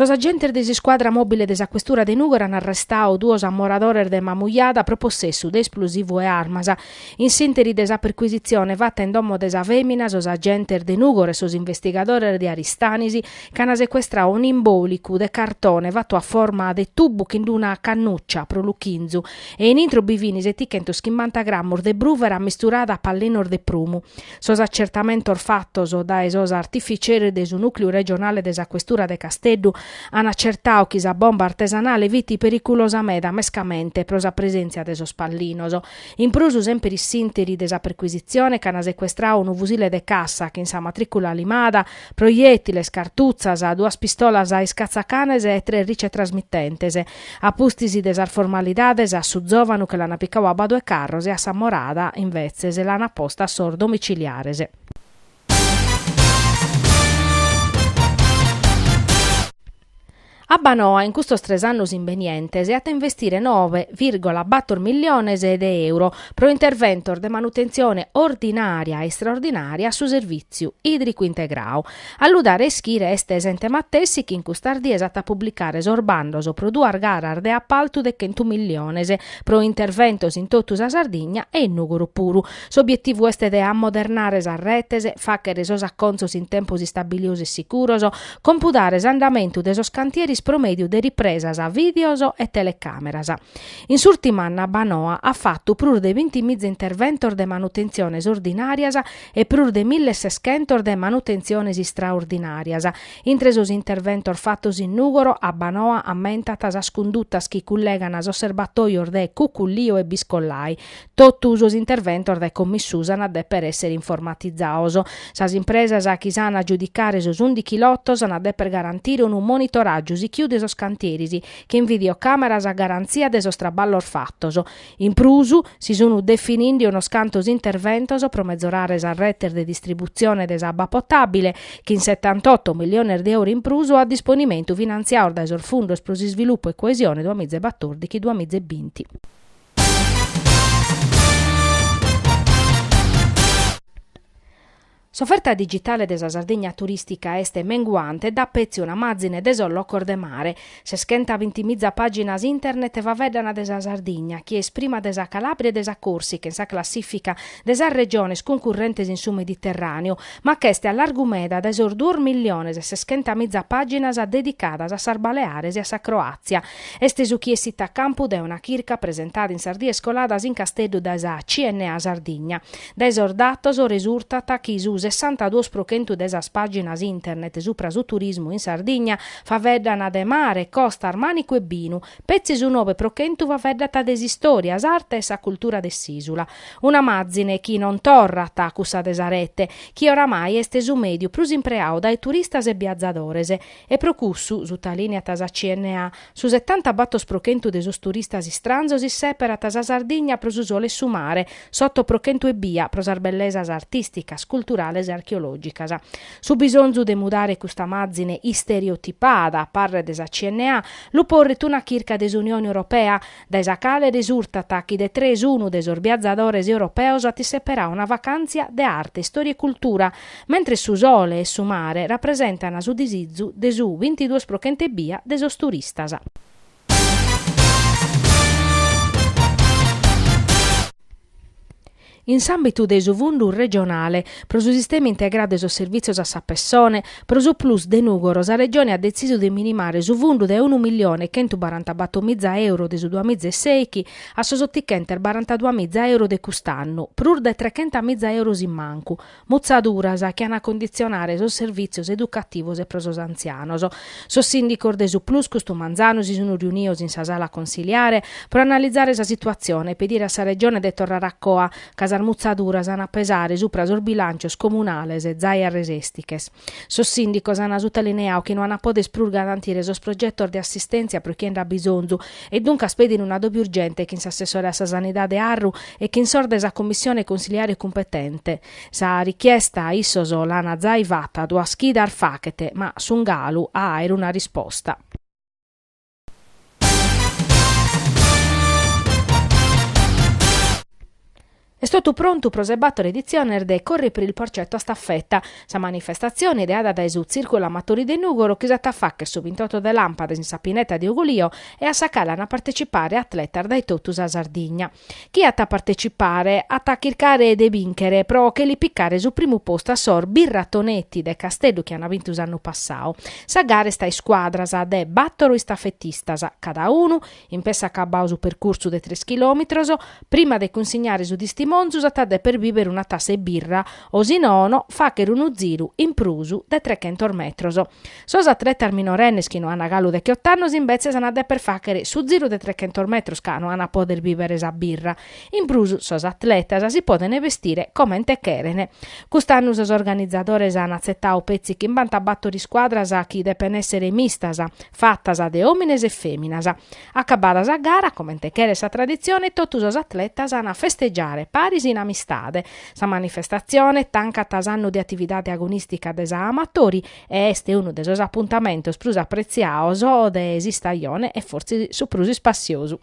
Sos agentes de s'iscuadra mòbile de sa Questura de Nùgoro an arrestadu duos ammoradores de Mamujada pro possessu de esplosivu e armas. In s'ìnteri de sa percuisitzione fata in domo de sa fèmina, sos agentes de Nùgoro e sos investigadores de Aristanis ch'an secuestradu un'imbòlicu de cartone fatu a forma de tubu chin d'una cannuccia pro luchinzu e in intro bi fin setichentos-chimbanta grammos de brùvera ammisturada a pallinos de prumu. Sos acertamentos fatos dae sos artificeris de su Nùcleu regionale de sa Questura de Casteddu an acertadu chi sa bomba artesanale fit periculosa meda mescamente pro sa presèntzia de sos pallinos. In prus, semper in s'ìnteri de sa percuisitzione ch'an secuestradu unu fusile de cassa chin sa matrìcula limada, Proiètiles, cartutzas, duas pistolas a iscatzacanes e tres ricetrasmitentes. A pustis de sas formalidades a su zòvanu che l'ant picadu a Badu 'e Carros e a s'amorada, invetzes, l'ant posta a sos domiciliares. Abbanoa in custos tres annos imbenientes at a investire noe vìrgola bator milliones de euro pro interventos de manutentzione ordinària e istraordinària a su servìtziu ìdricu integradu. A lu dare a ischire est s'ente matessi chi in custas dies at a publicare sos bandos pro duas garas de apaltu de chentu milliones pro interventos in totu sa Sardigna e in Nùgoro puru. S'obietivu est de ammodernare sas retes, fàghere sos acontzos in tempos istabilidos e sicuros, Compudare s'andamentu de sos cantieris pro mèdiu de ripresas, vìdeos e telecàmeras. In s'ùrtima annu Abbanoa at fatu prus de bintimiza interventos de manutentziones ordinàrias e prus de milleseschentos de manutentziones istraordinàrias. Intre sos interventos fatos in Nùgoro, Abbanoa ammentat sas cundutas chi cullegan sos serbatòios de Cucullio e Biscollai, Totu sos interventos dae commissu s'an a dèpere èssere informatizados. Sas impresas chi s'an a agiudicare sos ùndighi lotos an a dèpere garantire unu monitoràgiu sichiu de sos cantieris, chin videocàmeras a garantzia de sos traballos fatos. In prus, si sun defininde unos cantos interventos pro mezorare sas retes de distributzione de s'abba potàbile, chin setantoto milliones de euro in prus a disponimentu finantziados dae sos fundos pro s'isvilupu e coesione duamiza e batòrdighi duamiza e binti. S'oferta digitale de sa Sardigna turìstica est menguante e dat petzi una màzine de sos locos de mare. Seschentabintimiza pàginas internet faeddan de sa Sardigna, chi est prima de sa Calàbria e de sa Còrsica in sa classìfica de sas regiones cuncurrentes in su Mediterràneu, ma ch'est a largu meda dae sos duos milliones e seschentamiza pàginas dedicadas a sas Baleares e a sa Croàtzia. Est su chi essit a campu dae una chirca presentada in sas dies coladas in Casteddu dae sa CNA Sardigna. Dae sos datos resurtat chi su sessantaduos pro chentu de sas pàginas internet supra su turismu in Sardigna faeddan de mare, costas, mànicu e binu. Petzi su noe pro chentu faeddat de s'istòria, s'arte e sa cultura de s'ìsula. Una màzine chi non torrat a cussa de sa rete, chi oramai est su mèdiu prus impreadu dae turistas e biazadores. E pro cussu, sutalìniat sa CNA, su setantabator pro chentu de sos turistas istranzos issèperat sa Sardigna pro su sole e su mare, s'oto pro chentu ebbia pro sas bellesas artìsticas, culturales e archeològicas. Su bisonzu de mudare custa màzine istereotipada, a parre de sa CNA, lu porrit una chirca de s'Unione Europea, dae sa cale resurtat chi de tres unu de sos biazadores europeos at isseperadu una vacàntzia de arte, istòria e cultura, mentres su sole e su mare rapresentan su disizu de su bintiduos pro chentu ebbia de sos turistas. In s'àmbitu de su Fundu regionale pro su sistema integradu de sos servìtzios a sa pessone, pro su Plus de Nùgoro sa Regione at detzisu de minimare su fundu dae unu millione e chentubarantabatormiza euro de su duamiza e sèichi a sos otichentesbarantaduamiza euro de cust'annu, prus de trechentamiza euros in mancu, Mutzaduras chi an a cunditzionare sos servìtzios educativos e pro sos antzianos. Sos sìndicos de su Plus custu manzanu si sun riunidos in sa sala consiliare pro analizare sa situatzione e pedire a sa Regione de torrare a coa, ca sas mutzaduras an a pesare supra sos bilàncios comunales zai arresèstiches. Sos sìndicos an sutalineadu chi no an a poder prus garantire sos progetos de assistèntzia pro chie nd'at bisonzu e duncas pedin un'adòbiu urgente chin s'assessore a sa Sanidade Arru e chin sos de sa Commissione consiliare cumpetente. Sa richiesta issos l'an zai fata duas chidas faghet, ma sun galu a àere una risposta. Est totu prontu pro sa 'e bator editziones de Corri per il Porcetto a Staffetta, sa manifestatzione ideada dae su Tzìrculu Amatori de Nùgoro chi s'at a fàghere su bintoto de làmpadas in sa Pineta de Ugolio e a sa cale an a partecipare atletas dae totu sa Sardigna. Chie at a partecipare at a chircare de bìnchere pro che li picare su primu postu a sos Birratonetti de Casteddu chi an bintu s'annu passadu. Sa gara est a iscuadras de bàtoro istafetistas, cada unu In pessu acabadu su percursu de tres chilòmitros, prima de cunsignare su distimonzu s'at a deper bìbere una tassa 'e birra o si nono fàghere unu ziru in prus de trechentos metros. Sos atletas minorennes chi no an galu decheot'annos imbetzes an a deper fàghere su ziru de trechentos metros ca no an a poder bìbere sa birra. In prus sos atletas si poden bestire comente cheren. Cust'annu sos organizadores an atzetadu petzi chimbantabator iscuadras chi depen èssere mistas, fatas de òmines e fèminas. Acabada sa gara, comente cheret sa traditzione, totu sos atletas an a festegiare paris in amistade. Sa manifestatzione tancat s'annu de atividade agonìstica de sa Amatori e est unu de sos apuntamentos prus apretziados de s'istajone e fortzis su prus ispassiosu.